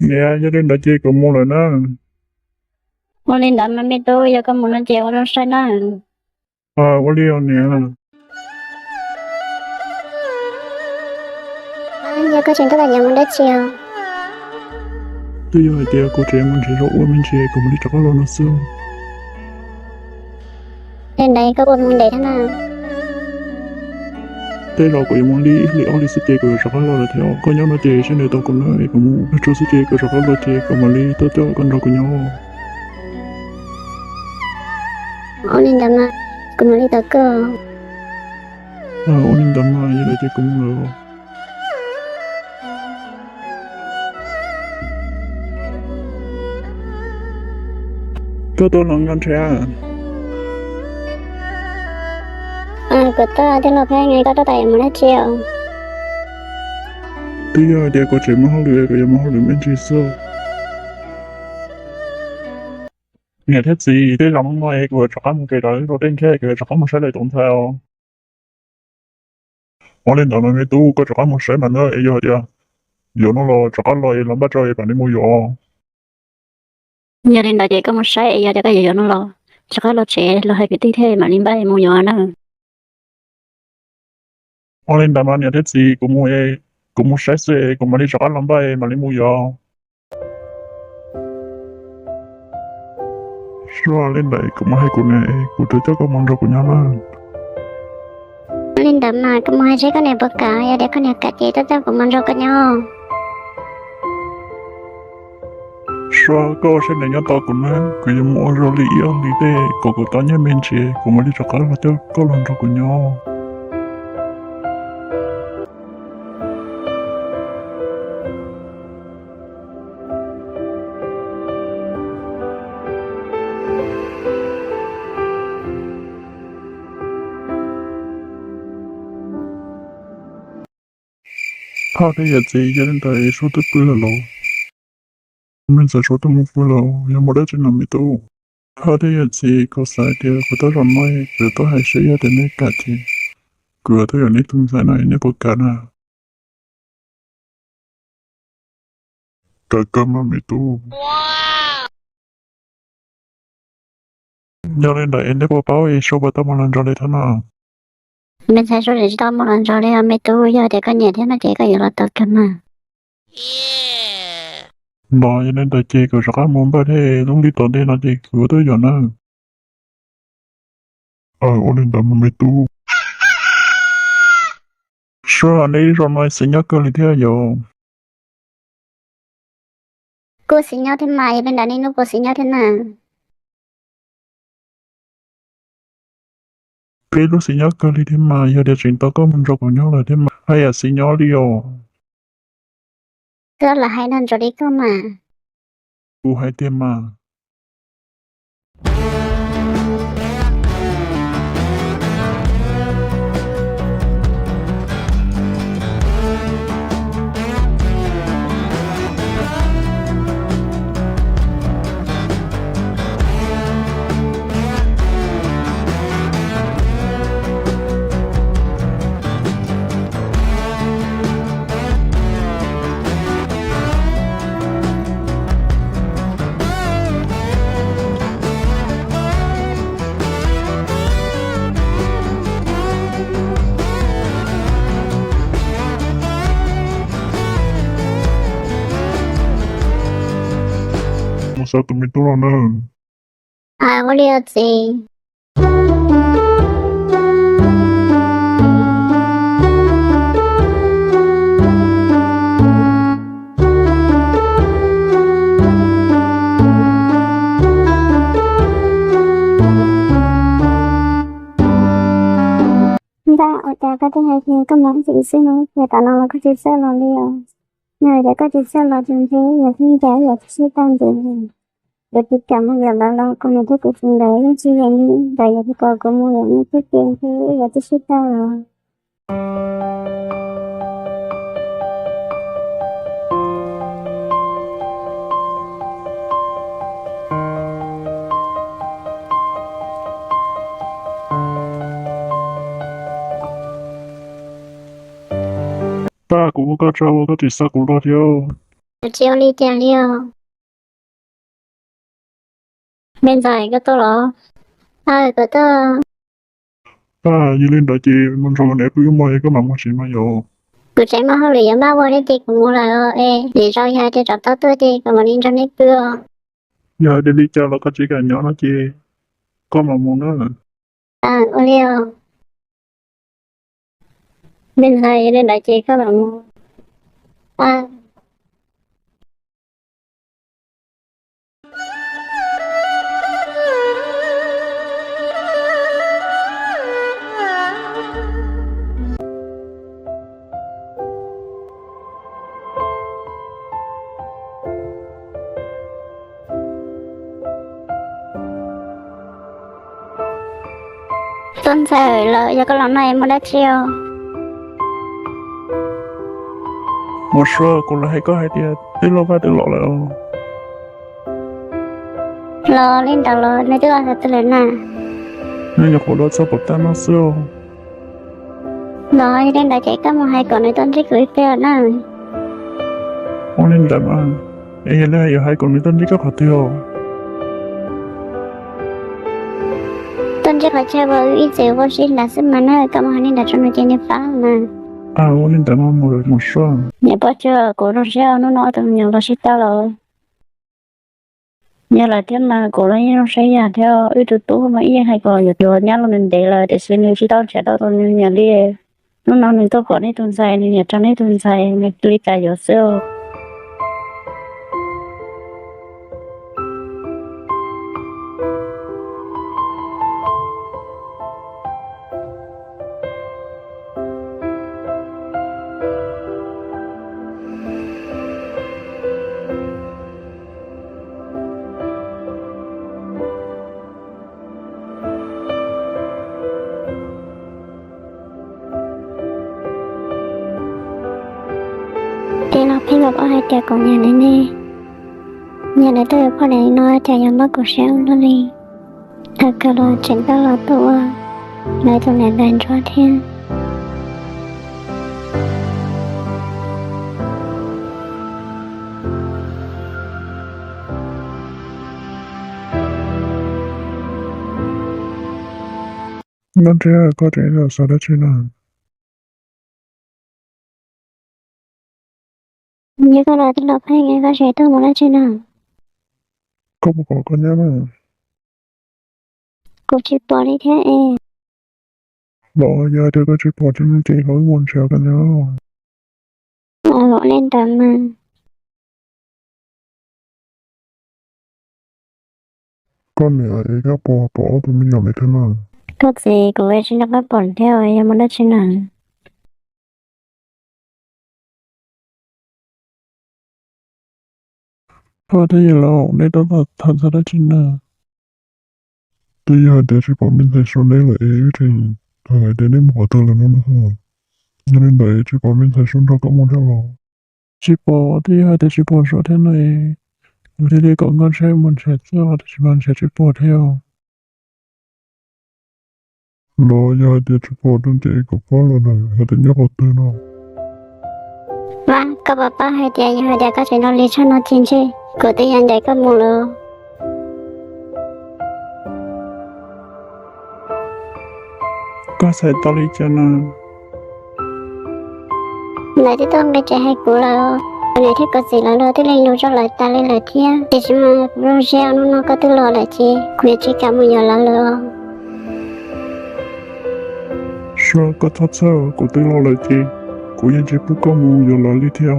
Niam, yog li ntawd ces kuv mus lawm na. Ua li ntawd mas me tub, yog koj mus no ces ua zoo saib na. Ua li os niam. Yog koj tseem tuaj tau, yuav mus dab tsi os? Twb yog hais tias kuv tseem mus nrhiav zaub ua me ntsis kuv mam li rov qab los no xwb. Li ntawd koj ua mus ntev thiab na. Tej zaum kuv yuav mus li ib hlis ob hlis xwb ces kuv yuav rov qab los lawm thiab. Koj nyob no ces seb nws tau kuv na, kuv mus tsuag xwb ces kuv rov qab los ces kuv mam li tuaj coj koj nrog kuv nyob. Ua li ntawd mas, kuv mam li tos koj. Ua li ntawd mas, yog li ces kuv mus lawm. Koj tuaj los nrog nrhiav. Kuv tuaj, twb los peb nge, koj tuaj tas yuav mus dab tsi os? Twb yog hais tias kuv tseem muaj hauj lwm, kuv yuav mus hauj lwm me ntsis xwb. Niam thiab txiv, tej zaum hnub no es kuv yuav rov qab mus kev rau tej nrhiab, kuv yuav rov qab mus saib lawv tus ntxhais os. Ua li ntawd mas me tub, koj rov qab mus saib mas na, es yog hais tias yuav no los rov qab los es los npaj tso es mam li mus yuav. Yog li ntawd ces koj mus saib, yog tias koj yuav yuav no los rov qab los tsev los hais kwv tij thiab mam li npaj mus yuav na. Ua li ntawd mas niam thiab txiv, kuv mus, kuv mus saib xwb es kuv mam li rov qab los npaj es mam li mus yuav. Suab, li ntawd kuv mus hais kuv niam es kuv rov coj koj mus nrog kuv nyob na. Ua li ntawd mas kuv mus hais seb koj niam puas kam, yog tias koj niam kam ces tuaj coj kuv mus nrog koj nyob. Suab, koj ua siab ntev nyob tos kuv na, kuv yuav mus ua zog li ib ob hlis tej kom kuv tau nyiaj me ntsis kuv mam li rov qab los coj koj los nrog kuv nyob. Phauj thiab yawm txiv, yog li ntawd Suab twb pw lawm los? Me ntxhais Suab twb mus pw lawm, yog muaj dab tsi no me tub? Phauj thiab yawm txiv, kuv xav tias kuv tuaj zaum no kuv yuav tuaj hais seb yog tias neb kam ces kuv yuav tuaj yuav neb tus ntxhais no, neb puas kam na? Kam kawg mas me tub. Yog li ntawd es neb puas paub es Suab puas tau mus los nrog lawv thiab no? Me ntxhais Suab tsis tau mus los nrog li os me tub, yog tias koj nyiam thiab no ces koj yuav los tau kawg mas. Los yog li ntawd ces kuv rov qab mus npaj thiab, lub ntuj tom ntej no ces kuv tuaj yuav na. Ua li ntawd mas me tub. Suab, neb zaum no xis nyob kawg li thiab yom? Kuj xis nyob thiab mas, yog li ntawd nej hnub puas xis nyob thiab na? Peb lub xis nyob kawg li thiab mas, yog tias tseem tau koj mus nrog kuv nyob lawm thiab mas, haj yam xis nyob li os. Koj lam hais no ntsoov li koj mas. Kuv hais tiag mas. Mus xauj tus me tub los na. Ua li os txiv. Ntxawm, ua cas koj twb hais tias koj mus ib txhis xwb no, ces tam no los koj tsis txawj los li os? Yog tias koj tsis txawj los ces ntshe yog tib ncav yog tib sib tag ntev li. Kuv tsis kam mus yuav lawv los kuv niam thiab kuv txiv nkawd yeej tsis yeem li ntawd, yog tias kom kuv mus yuav nws xwb ces ntshe yog tib sib tag los. Pab, kuv ua koj tsaug uas koj tsis xa kuv los thiab. Kuv tsis ua li cas li os. Me ntxhais, koj tuaj los? Aw, kuv tuaj. Paj, yog li ntawd ces mus nrog kuv niam pw ib hmos es koj mam mus tsev mas yom. Kuv tsev muaj hauj lwm yuav maj ua thiab ces kuv mus lawm es lwm zaus yog hais tias tsam tau tuaj ces kuv mam li nrog nej pw os. Yog hais tias li cas los koj tsis kam nyob no ces koj mam mus na. Ua li os. Me ntxhais, yog li ntawd ces koj mam mus. Tub Ntxawm, los yog koj los no es muaj dab tsi os? Mus Suav, kuv los hais koj hais tias twb loj Paj twb los lawm os. Los li ntawd los nws twb los txog twg lawm na? Nws nyuam qhuav los txog puag ta no xwb os. Los yog li ntawd ces koj mus hais kom nws tuaj ntsib kuv ib pliag na. Ua li ntawd mas, es yog li yuav hais kom nws tuaj ntsib koj qhov twg os? Tuaj ntsib qhov chaw uas wb ib txwm ua si ntawd xwb mas na, koj mus hais li ntawd rau nws ces nws pab mas. Ua li ntawd mas mus, mus Suav. Niam Paj Tsawg, kuv zoo siab hnub no ob tug me nyuam los sib tau lawm. Yog lawm thiab mas kuv los yeej zoo siab yam thiab. Wb tus tub mas ib yam hais kom yuav nyab los ntev ntev lawm tiam sis nws tsis tau nrhiav tau tus nws nyiam li. Hnub no nws tuaj pom nej tus ntxhais, nws nyiam rau nej tus ntxhais, nws li cas yuav xwb. Tij laug Pheej Vam Paj hais tias kuv nyiam nws ne, nyiam nws tuaj yuav poj niam li no cas yuav mob kuv siab ua luaj li. Thaum kawg los tseem tau los tuaj ua lawv tus niam ntxhais ntsuag thiab. Noj Ntshiab, koj tseem xav dab tsi na? Yog koj los tij laug Pheej, koj tseem tuaj mus dab tsi na? Koj puas pom koj nyab na? Kuv tsis pom li thiab es. Los yog hais tias koj tsis pom ces mus ces los wb mus nrhiav koj nyab. Ua li ntawd mas. Koj niam, es koj puas pom ob tug me nyuam li thiab na? Koj txiv, kuv tsis nco qab pom thiab, yog mus dab tsi na? Paj thiab yawg laus, nej tab tom tham txog dab tsi na? Twb yog hais tias tsis pom me ntxhais Suav neb lawm es wb tseem hais tias neb mus qhov twg lawm no na. Yog li ntawd tsis pom me ntxhais Suav nrog koj mus thiab los? Tsis pom, twb yog hais tias tsis pom Suav thiab no es kuv thiaj li kom nkauj ntshai mus nrhiav txog tiam sis mas nrhiav tsis pom thiab. Los yog hais tias tsis pom rau ces kom pab los lawm hais tias nyob qhov twg no. Vaj, koj puas paub hais tias yog hais tias koj tseem nrog li tshaj no ces ntshe kuv twb yuav ncaim koj mus lawm. Koj txhais tau li cas na? Lawv twb tuaj nqis tsev hais kuv lawm, kuv niam thiab kuv txiv lawv los twb lees lus rau lawv tas li lawm thiab. Tiam sis mas kuv zoo siab hnub no koj twb los lawm ces kuv yuav tsis kam mus yuav lawv lawm. Suav, koj txhob txhawj, kuv twb los lawm ces kuv yeej tsis pub koj mus yuav lawv li thiab.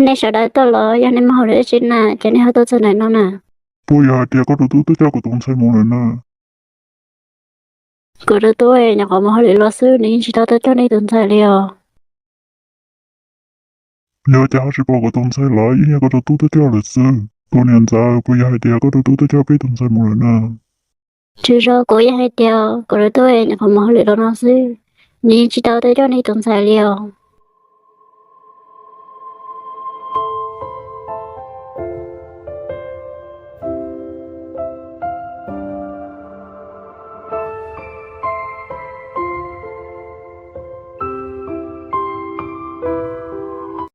Nej sawv daws tuaj los yog nej muaj hauj lwm dab tsi na ces nej ho tuaj txog ntawm no na. Puas yog hais tias koj tus tub twb coj kuv tus ntxhais mus lawm na? Kuv tus tub nyuam qhuav mus hauj lwm los xwb, nws yeej tsis tau tuaj coj nej tus ntxhais li os. Yog cas ho tsis pom kuv tus ntxhais lawm, yeej yog koj tus tub twb coj lawm xwb. Tus niam ntxawm, puas yog hais tias koj tus tub twb coj peb tus ntxhais mus lawm na? Tsis yog, kuv yeej hais tias kuv tus tub nyuam qhuav mus hauj lwm los no xwb, nws yeej tsis tau tuaj coj nej tus ntxhais li os.